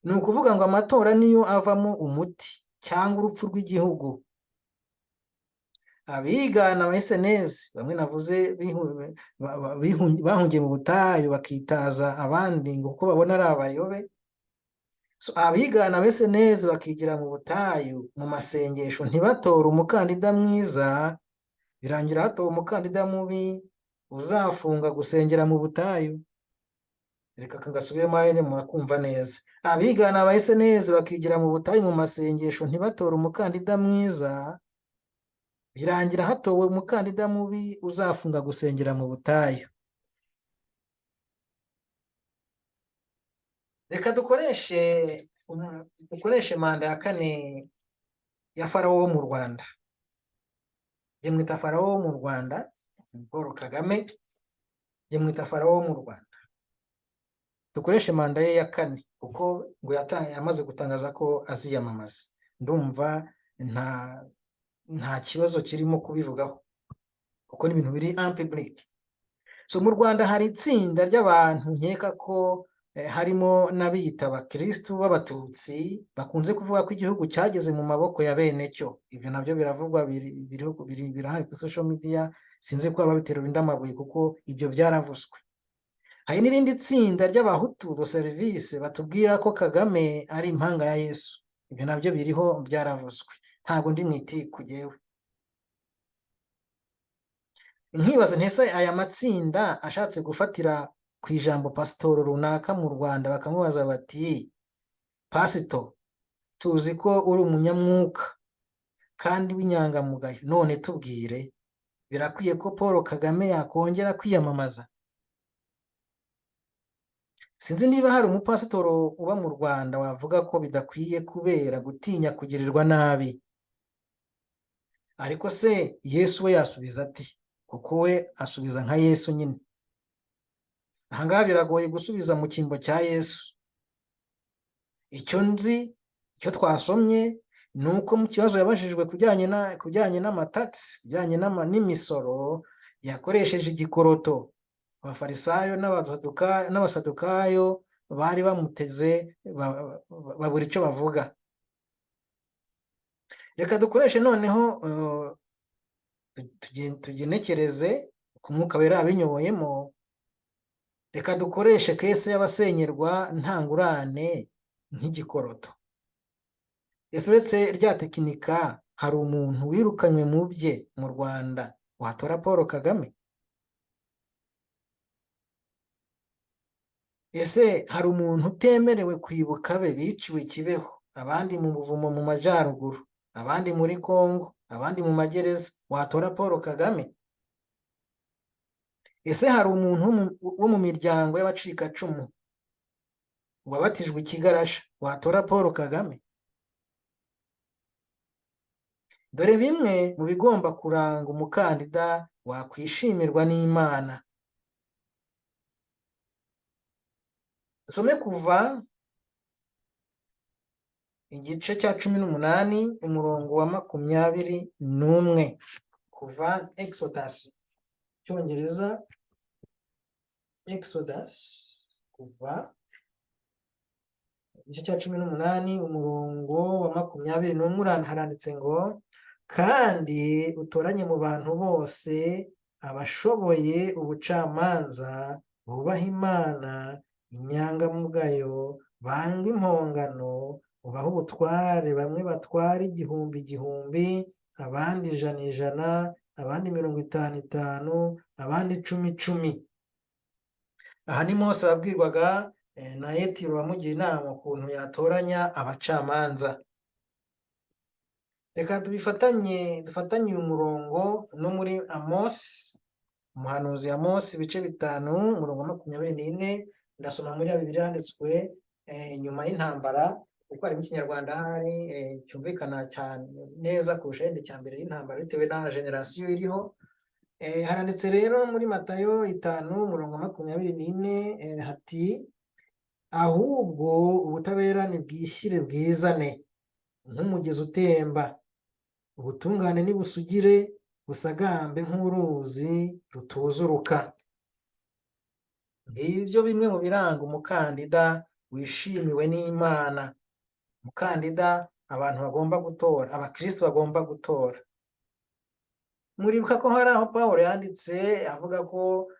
Ni ukuvuga ngo amatora niyo avamo umuti cyangwa urupfu rw'igihugu. Abigana aba Essenes bamwe navuze bahungiye mu butayu, bakitaza abandi ngo kuko babona ari abayobe. So, abigana aba Essenes bakigira mu butayu mu masengesho, ntibatore umukandida mwiza, birangira hatowe umukandida mubi uzafunga gusengera mu butayu. Reka ngasubiremo ayo murakumva neza. Abigana aba Essenes bakigira mu butayu mu masengesho, ntibatore umukandida mwiza, birangira hatowe umukandida mubi uzafunga gusengera mu butayu. Reka dukoreshe manda ya kane ya Farawo wo mu Rwanda. Njye mwita Farawo wo mu Rwanda, Paul Kagame, njye mwita Farawo wo mu Rwanda. Dukoreshe manda ye ya kane, kuko ngo yamaze gutangaza ko aziyamamaza. Ndumva nta kibazo kirimo kubivugaho, kuko ni ibintu biri en public. So mu Rwanda hari itsinda ry'abantu nkeka ko harimo n'abiyita abakirisitu b'abatutsi, bakunze kuvuga ko igihugu cyageze mu maboko ya bene cyo. Ibyo nabyo biravugwa, birahari kuri social media, sinzi ko ababitera indi amabuye kuko ibyo byaravuzwe. Hari n'irindi tsinda ry'abahutu de service batubwira ko Kagame ari impanga ya Yesu. Ibyo nabyo biriho, byaravuzwe. Ntabwo ndi mu itiku jyewe. Nkibaza nti ese aya matsinda ashatse gufatira ku ijambo pasitoro runaka mu Rwanda, bakamubaza bati: "Pasito, tuzi ko uri umunyamwuka kandi w'inyangamugayo, none tubwire, birakwiye ko Paul Kagame yakongera kwiyamamaza?" Sinzi niba hari umupasitoro uba mu Rwanda wavuga ko bidakwiye kubera gutinya kugirirwa nabi. Ariko se Yesu we yasubiza ati? Kuko we asubiza nka Yesu nyine. Aha ngaha biragoye gusubiza mu cyimbo cya Yesu. Icyo nzi, icyo twasomye, ni uko mu kibazo yabajijwe ku bijyanye n'amatagisi, ku bijyanye n'imisoro, yakoresheje igikoroto. Abafarisayo n'abasadukayo bari bamuteze, babura icyo bavuga. Reka dukoreshe noneho, tugenekereze ku Mwuka Wera abinyoboyemo. Reka dukoreshe case y'abasenyerwa nta ngurane nk'igikoroto. Ese uretse rya tekinika, hari umuntu wirukanywe mu bye mu Rwanda watora Paul Kagame? Ese hari umuntu utemerewe kwibuka abe biciwe i Kibeho, abandi mu buvumo mu majyaruguru, abandi muri Kongo, abandi mu magereza, watora Paul Kagame? Ese hari umuntu wo mu miryango y'abacikacumu wabatijwe ikigarasha watora Paul Kagame? Dore bimwe mu bigomba kuranga umukandida wakwishimirwa n'Imana. Dusome Kuva igice cya 18 umurongo wa 21. Kuva Exodus, Icyongereza Exodus, Kuva igice cya 18 umurongo wa 21, haranditse ngo: kandi utoranye mu bantu bose abashoboye ubucamanza, bubaha Imana, inyangamugayo, banga impongano, ubahe ubutware, bamwe batwara igihumbi igihumbi, abandi ijana ijana, abandi 50 50, abandi 10 10. Aha ni Mose wabwirwaga na Yetiro wamugira inama ukuntu yatoranya abacamanza. Reka dufatanye uyu murongo no muri Amos, umuhanuzi Amos ibice 5 umurongo wa 24. Ndasoma muri ya Bibiliya yanditswe nyuma y'intambara, kuko harimo Ikinyarwanda ahari cyumvikana cyane neza kurusha yenda icya mbere y'intambara bitewe na generasiyo iriho. Haranditse rero muri Matayo 5 umurongo wa 24, hati: ahubwo ubutabera nibwishyire bwizane nk'umugezi utemba, ubutungane nibusugire busagambe nk'uruzi rutuzuruka. Ngibyo bimwe mu biranga umukandida wishimiwe n'Imana, umukandida abantu bagomba gutora, abakristo bagomba gutora. Muribuka ko hari aho Pawulo yanditse avuga ko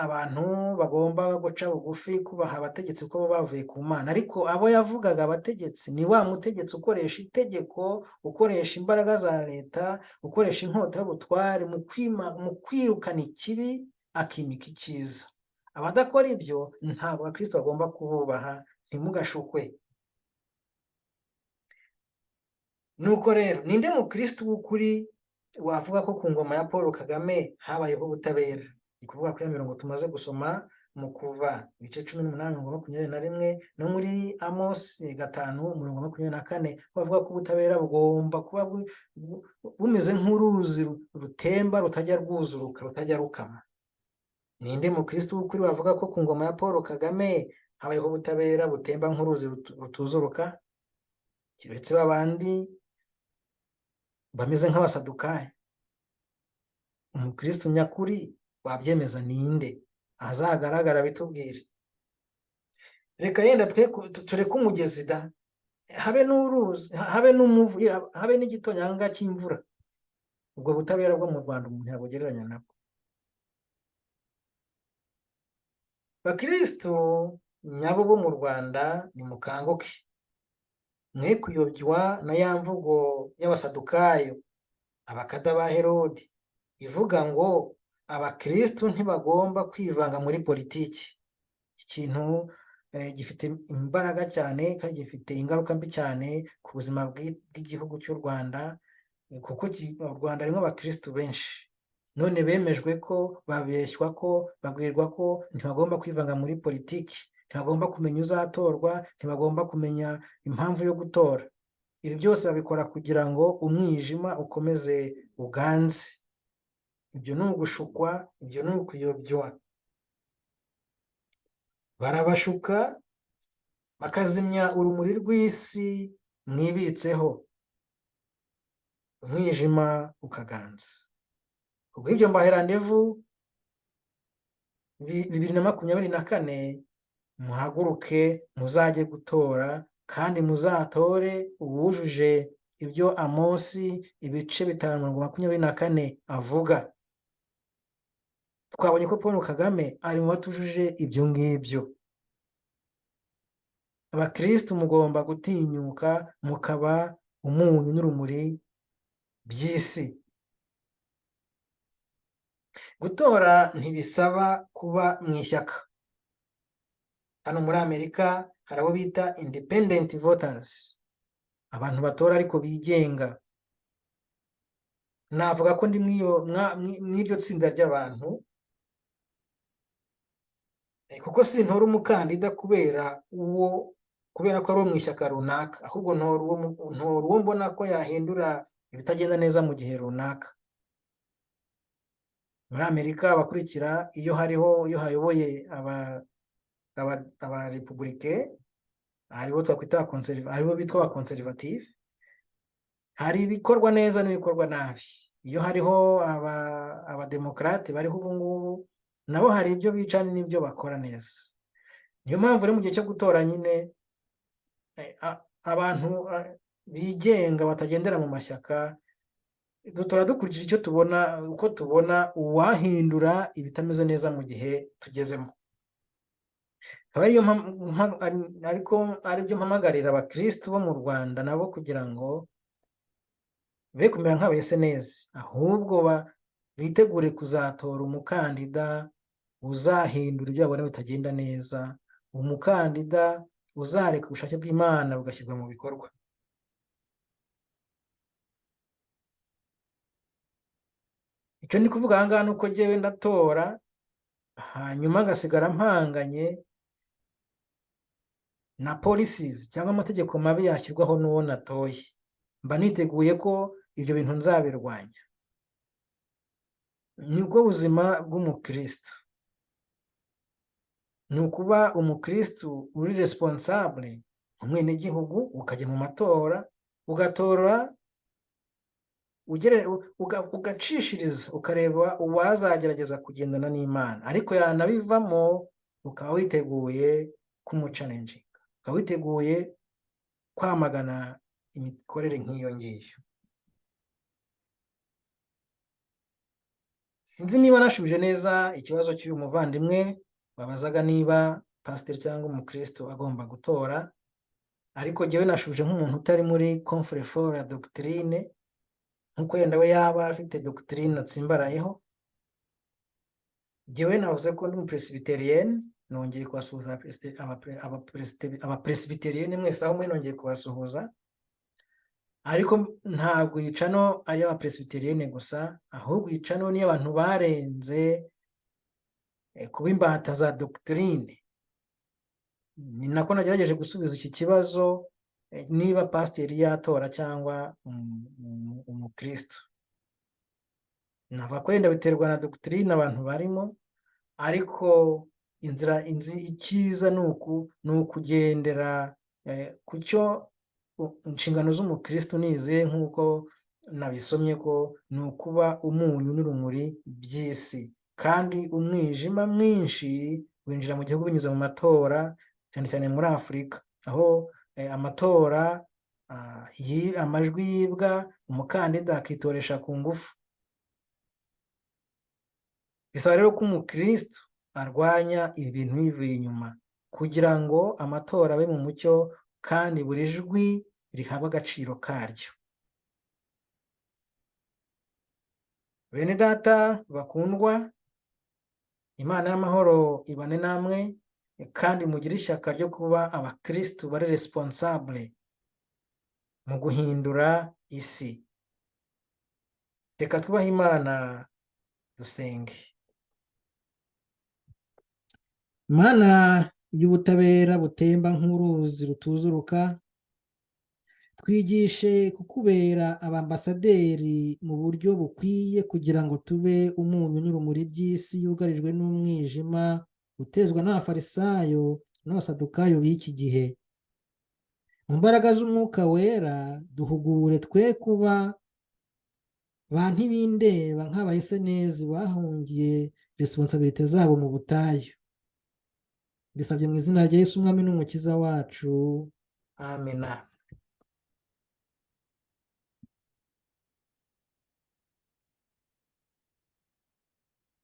abantu bagomba guca bugufi, kubaha abategetsi ko bavuye ku Mana, ariko abo yavugaga abategetsi ni wa mutegetsi ukoresha itegeko, ukoresha imbaraga za leta, ukoresha inkota y'ubutware mu kwirukana ikibi akimika icyiza. Abadakora ibyo ntabwo abakristo bagomba kububaha, ntimugashukwe. Nuko rero ninde mukristo w'ukuri wavuga ko ku ngoma ya Paul Kagame habayeho ubutabera? Ni kuvuga kuri ya mirongo tumaze gusoma mu Kuva ibice 18 umurongo 21, no muri Amos 5 umurongo 24, bavuga ko ubutabera bugomba kuba bumeze nk'uruzi rutemba rutajya rwuzuruka, rutajya rukama. Ninde mukristo w'ukuri wavuga ko ku ngoma ya Paul Kagame habayeho ubutabera butemba nk'uruzi rutuzuruka? Keretse babandi bameze nk'abasadukayo. Umukristo nyakuri wabyemeza ninde? Azagaragara bitubwire. Reka yenda tureke umugezi da, habe n'uruzi, habe n'umuvu, habe n'igitonyanga cy'imvura. Ubwo butabera bwo mu Rwanda umuntu yabugereranya nabwo. Bakristo nyabo bo mu Rwanda nimukanguke, mwe kuyobywa na ya mvugo y'abasadukayo, abakada ba Herodi, ivuga ngo abakristo ntibagomba kwivanga muri politiki. Iki kintu gifite imbaraga cyane kandi gifite ingaruka mbi cyane ku buzima bw'igihugu cy'u Rwanda, kuko u Rwanda harimo abakristo benshi. None bemejwe ko, babeshywa ko, babwirwa ko ntibagomba kwivanga muri politiki, ntibagomba kumenya uzatorwa, ntibagomba kumenya impamvu yo gutora. Ibi byose babikora kugira ngo umwijima ukomeze uganze. Ibyo ni ugushukwa, ibyo ni ukuyobywa. Barabashuka bakazimya urumuri rw'isi mwibitseho, umwijima ukaganza. Ubwo ibyo mbahe randevu 2024, muhaguruke muzajye gutora, kandi muzatore uwujuje ibyo Amosi ibice 5 umurongo 24 avuga. Twabonye ko Paul Kagame ari mu batujuje ibyo ngibyo. Abakristo mugomba gutinyuka mukaba umunyu n'urumuri by'isi. Gutora ntibisaba kuba mu ishyaka. Hano muri Amerika hari abo bita independent voters, abantu batora ariko bigenga. Navuga ko ndi mw'iryo tsinda ry'abantu, kuko sintora umukandida kubera ko ari uwo mu ishyaka runaka, ahubwo ntora uwo mbona ko yahindura ibitagenda neza mu gihe runaka. Muri Amerika abakurikira iyo hariho, iyo hayoboye abarepublike, haribo twakwita, haribo bitwa abaconservative, hari ibikorwa neza n'ibikorwa nabi. Iyo hariho abademokarate bariho ubu ngubu, nabo hari ibyo bica n'ibyo bakora neza. Niyo mpamvu rero mu gihe cyo gutora nyine abantu bigenga batagendera mu mashyaka, dutora dukurikije icyo tubona, uko tubona uwahindura ibitameze neza mu gihe tugezemo. Akaba ariyo, ariko aribyo mpamagarira abakirisitu bo mu Rwanda nabo, kugira ngo be kumera nk'abayesenezi, ahubwo bitegure kuzatora umukandida uzahindura ibyo babona bitagenda neza, umukandida uzareka ubushake bw'Imana bugashyirwa mu bikorwa. Icyo ndi kuvuga aha ngaha ni uko njyewe ndatora, hanyuma ngasigara mpanganye na policies cyangwa amategeko mabi yashyirwaho n'uwo natoye. Mba niteguye ko ibyo bintu nzabirwanya. Nibwo buzima bw'umukristo. Ni ukuba umukristo uri responsable, umwenegihugu, ukajya mu matora, ugatora, ugacishiriza, ukareba uwazagerageza kugendana n'Imana, ariko yanabivamo ukaba witeguye kumuchallenginga, ukaba witeguye kwamagana imikorere nk'iyo ngiyo. Sinzi niba nashubije neza ikibazo cy'uyu muvandimwe wabazaga niba pasiteri cyangwa umukristo agomba gutora, ariko jyewe nashubije nk'umuntu utari muri coffre-fort ya doctrine, nk'uko yenda we yaba afite doctrine atsimbarayeho. Jyewe navuze ko ndi umupresbyterienne, nongeye kubasuhuza abapresbyterienne mwese aho muri, nongeye kubasuhuza. Ariko ntabwo iyi channel ari iy'abapresbyterienne gusa, ahubwo iyi channel ni iy'abantu barenze kuba imbata za doctrine. Ni nako nagerageje gusubiza iki kibazo, niba pasiteri yatora cyangwa umukristo. Navuga ko yenda biterwa na doctrine abantu barimo, ariko inzira inzi icyiza ni ukugendera ku cyo inshingano z'umukristo nize, nk'uko nabisomye ko ni ukuba umunyu n'urumuri by'isi, kandi umwijima mwinshi winjira mu gihugu binyuze mu matora, cyane cyane muri Afurika, aho amatora, amajwi yibwa, umukandida akitoresha ku ngufu. Bisaba rero ko umukristo arwanya ibi bintu bivuye inyuma, kugira ngo amatora abe mu mucyo kandi buri jwi rihabwe agaciro karyo. Bene data bakundwa, Imana y'amahoro ibane namwe, kandi mugire ishyaka ryo kuba abakristo bari responsable mu guhindura isi. Reka twubahe Imana dusenge. Mana y'ubutabera butemba nk'uruzi rutuzuruka, twigishe kukubera abambasaderi mu buryo bukwiye, kugira ngo tube umunyu n'urumuri by'isi yugarijwe n'umwijima utezwa n'abafarisayo n'abasadukayo b'iki gihe. Mu mbaraga z'umwuka wera duhugure twe kuba ba ntibindeba nk'abahesenezi bahungiye responsabilité zabo mu butayu. Mbisabye mu izina rya Yesu Umwami n'Umukiza wacu. Amina.